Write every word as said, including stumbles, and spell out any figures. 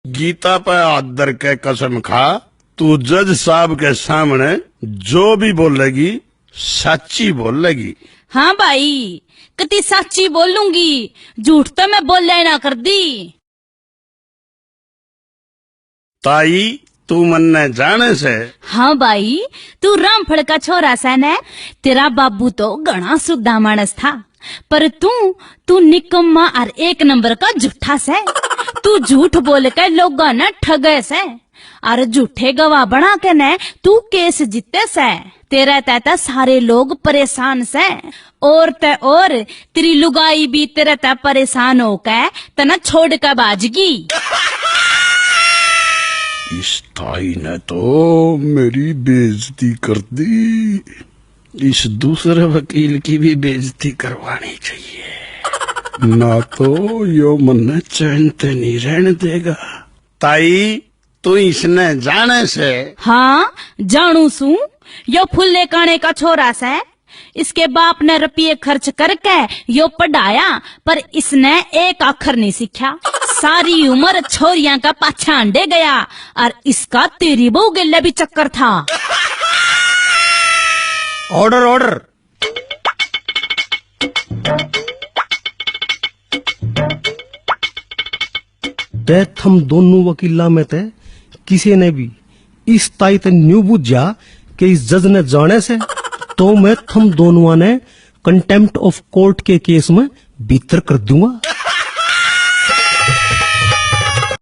गीता पे हाथ धर के कसम खा, तू जज साहब के सामने जो भी बोलेगी, साची बोलेगी। हाँ भाई, कती साची बोलूंगी, झूठ तो मैं बोल्या ही ना कर दी। ताई, तू मन्ने जाने से? हाँ भाई, तू रामफल का छोरा सै ने। तेरा बाबू तो घणा सुद्धा मानस था, पर तू, तू निकम्मा और एक नंबर का झूठा सै। तू झूठ बोल के लोगां ने ठगे सै, और झूठे गवाह बना के ने तू केस जीते सै। तेरे तै तो सारे लोग परेशान सै, और तै और तेरी लुगाई भी तेरे तै परेशान होके तन्ने छोड़ के भाजगी। इस ताई ने तो मेरी बेइज्जती कर दी। इस दूसरे वकील की भी बेइज्जती करवानी चाहिए, ना तो यो मन्ने चैन ते नहीं रहने देगा। ताई, तू इसने जाने से? हाँ, जानू सूं। यो फुल्ले काने का छोरा सै। इसके बाप ने रुपये खर्च करके यो पढ़ाया, पर इसने एक आखर नहीं सीखा। सारी उम्र छोरियां का पाछा हांडे गया, और इसका तेरी बहू गेले भी चक्कर था। Order, order. तै थम दोनों वकीलां में तै किसे ने भी इस ताई तै न्यू बुझ्या कि इस जज ने जाने से, तो मैं थम दोनों ने कंटेम्प्ट ऑफ कोर्ट के केस में भीतर कर दूंगा।